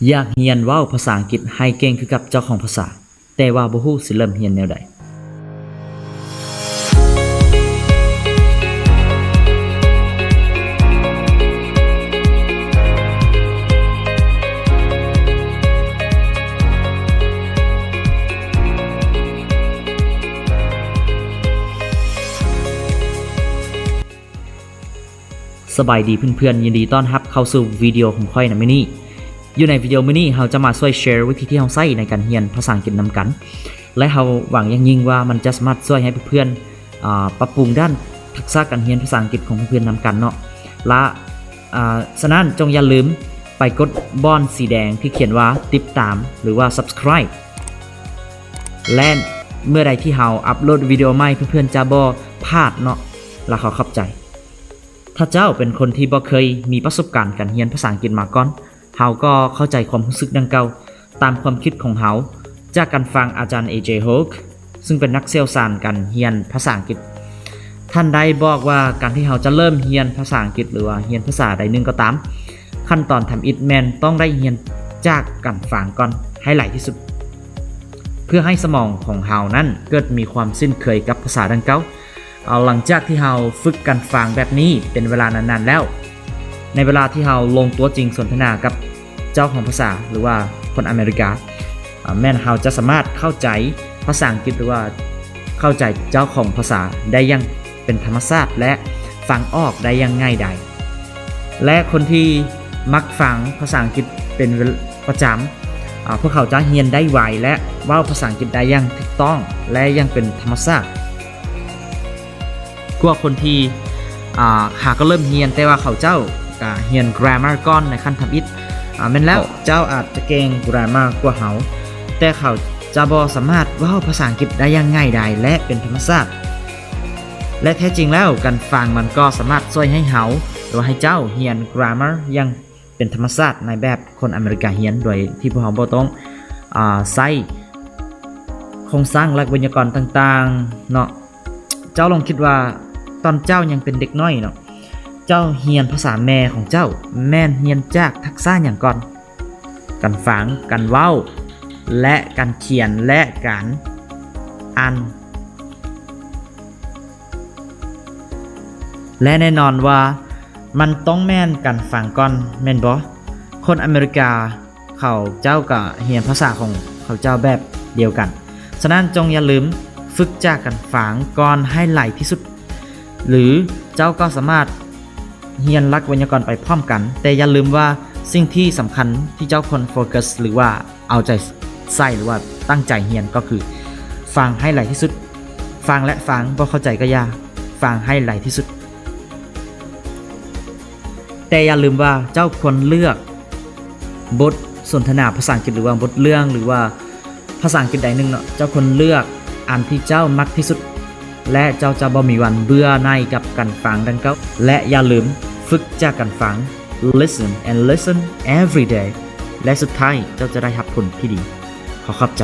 ຢາກຮຽນເວົ້າພາສາອັງກິດໃຫ້ເກັ່ງຄືກັບເຈົ້າຂອງພາສາ, ແຕ່ວ່າບໍ່ຮູ້ຊິເລີ່ມຮຽນແນວໃດ? ສະບາຍດີເພື່ອນໆ, ຍິນດີຕ້ອນຮັບເຂົ້າສູ່ວິດີໂອຂອງຂ້ອຍໃນມື້ນີ້. ຢູ່ໃນວິດີໂອມື້ນີ້ ເຮົາຈະມາຊ່ວຍແຊຣ໌ວິທີທີ່ເຮົາໃຊ້ໃນການຮຽນພາສາອັງກິດນຳກັນ ແລະ ເຮົາຫວັງຢ່າງຍິ່ງວ່າມັນຈະສາມາດຊ່ວຍໃຫ້ເພື່ອນໆ ອາ ປັບປຸງດ້ານທັກສະການຮຽນພາສາອັງກິດຂອງເພື່ອນໆນຳກັນເນາະ ລະ ອາ ສະນັ້ນຈົ່ງຢ່າລືມໄປກົດບ່ອນສີແດງທີ່ຂຽນວ່າຕິດຕາມ ຫຼືວ່າ Subscribe ແລະ ເມື່ອໃດທີ່ເຮົາອັບໂຫຼດວິດີໂອໃໝ່ ເພື່ອນໆຈະບໍ່ພາດເນາະ ລະຂໍຂອບໃຈ. ຖ້າເຈົ້າເປັນຄົນທີ່ບໍ່ເຄີຍມີປະສົບການການຮຽນພາສາອັງກິດມາກ່ອນ, ເຮົາກໍເຂົ້າໃຈຄວາມຮູ້ສຶກດັ່ງກ່າວ. ຕາມຄວາມຄິດຂອງເຮົາ, ຈາກການຟັງອາຈານ ເອ ເຈ ໂຮກ ຊຶ່ງເປັນນັກຊ່ຽວຊານການຮຽນພາສາອັງກິດ, ທ່ານໄດ້ບອກວ່າການທີ່ເຮົາຈະເລີ່ມຮຽນພາສາອັງກິດ ຫຼືວ່າຮຽນພາສາໃດໜຶ່ງກໍຕາມ, ຂັ້ນຕອນທຳອິດແມ່ນຕ້ອງໄດ້ຮຽນຈາກການຟັງກ່ອນໃຫ້ຫຼາຍທີ່ສຸດ ເພື່ອໃຫ້ສະໝອງຂອງເຮົານັ້ນເກີດມີຄວາມຊິນເຄີຍກັບພາສາດັ່ງກ່າວ. ເອົາ ຫຼັງຈາກທີ່ເຮົາຝຶກການຟັງແບບນີ້ເປັນເວລານານໆແລ້ວ, ໃນເວລາທີ່ເຮົາລົງຕົວຈິງສົນທະນາກັບເຈົ້າຂອງພາສາ ຫຼືວ່າຄົນອາເມລິກາ, ອາ ແມ່ນເຮົາຈະສາມາດເຂົ້າໃຈພາສາອັງກິດ ຫຼືວ່າເຂົ້າໃຈເຈົ້າຂອງພາສາໄດ້ຢ່າງເປັນທຳມະຊາດ ແລະ ຟັງອອກໄດ້ຢ່າງງ່າຍດາຍ. ແລະ ຄົນທີ່ມັກຟັງພາສາອັງກິດເປັນເວລາປະຈຳ, ອາ ພວກເຂົາຈະຮຽນໄດ້ໄວ ແລະ ເວົ້າພາສາອັງກິດໄດ້ຢ່າງຖືກຕ້ອງ ແລະ ຢ່າງເປັນທຳມະຊາດ ກວ່າຄົນທີ່ ອາ ຫາກໍເລີ່ມຮຽນ ແຕ່ວ່າເຂົາເຈົ້າກະຮຽນ grammar ກ່ອນໃນຂັ້ນທຳອິດ. ອາ ແມ່ນແລ້ວ, ເຈົ້າອາດຈະເກັ່ງ grammar ກວ່າເຮົາ, ແຕ່ເຂົາຈະບໍ່ສາມາດເວົ້າພາສາອັງກິດໄດ້ຢ່າງງ່າຍດາຍ ແລະ ເປັນທຳມະຊາດ. ແລະ ແທ້ຈິງແລ້ວ, ການຟັງມັນກໍສາມາດຊ່ວຍໃຫ້ເຮົາ ຫຼືວ່າໃຫ້ເຈົ້າຮຽນ grammar ຢ່າງເປັນທຳມະຊາດໃນແບບຄົນອາເມລິກາຮຽນ ໂດຍທີ່ພວກເຮົາບໍ່ຕ້ອງ ອາ ໃຊ້ໂຄງສ້າງຫຼັກໄວຍາກອນຕ່າງໆເນາະ. ເຈົ້າລອງຄິດວ່າຕອນເຈົ້າຍັງເປັນເດັກນ້ອຍເນາະ, ເຈົ້າຮຽນພາສາແມ່ຂອງເຈົ້າ ແມ່ນຮຽນຈາກທັກສະຫຍັງກ່ອນ? ການຟັງ, ການເວົ້າ ແລະ ການຂຽນ ແລະ ການອ່ານ. ແລະ ແນ່ນອນວ່າມັນຕ້ອງແມ່ນການຟັງກ່ອນ, ແມ່ນບໍ່? ຄົນອາເມລິກາເຂົາເຈົ້າກໍຮຽນພາສາຂອງເຂົາເຈົ້າແບບດຽວກັນ. ສະນັ້ນ, ຈົ່ງຢ່າລືມຝຶກຈາກການຟັງກ່ອນໃຫ້ຫຼາຍທີ່ສຸດ, ຫຼື ເຈົ້າກໍສາມາດຮຽນຫຼັກໄວຍາກອນໄປພ້ອມກັນ, ແຕ່ຢ່າລືມວ່າສິ່ງທີ່ສຳຄັນທີ່ເຈົ້າຄວນໂຟກັສ ຫຼືວ່າ ເອົາໃຈໃສ່ ຫຼືວ່າຕັ້ງໃຈຮຽນກໍຄື ຟັງໃຫ້ຫຼາຍທີ່ສຸດ. ຟັງ ແລະ ຟັງ, ບໍ່ເຂົ້າໃຈກໍຢ່າ, ຟັງໃຫ້ຫຼາຍທີ່ສຸດ. ແຕ່ຢ່າລືມວ່າເຈົ້າຄວນເລືອກບົດສົນທະນາພາສາອັງກິດ ຫຼືວ່າບົດເລື່ອງ ຫຼືວ່າພາສາອັງກິດໃດໜຶ່ງເນາະ, ເຈົ້າຄວນເລືອກອັນທີ່ເຈົ້າມັກທີ່ສຸດ. ແລະ ເຈົ້າຈະບໍ່ມີວັນເບື່ອໜ່າຍກັບການຟັງດັ່ງກ່າວ. ແລະ ຢ່າລືມຝຶກຈາກການຟັງ listen and listen every day ແລະ ສຸດທ້າຍເຈົ້າຈະໄດ້ຮັບຜົນທີ່ດີ. ຂໍຂອບໃຈ.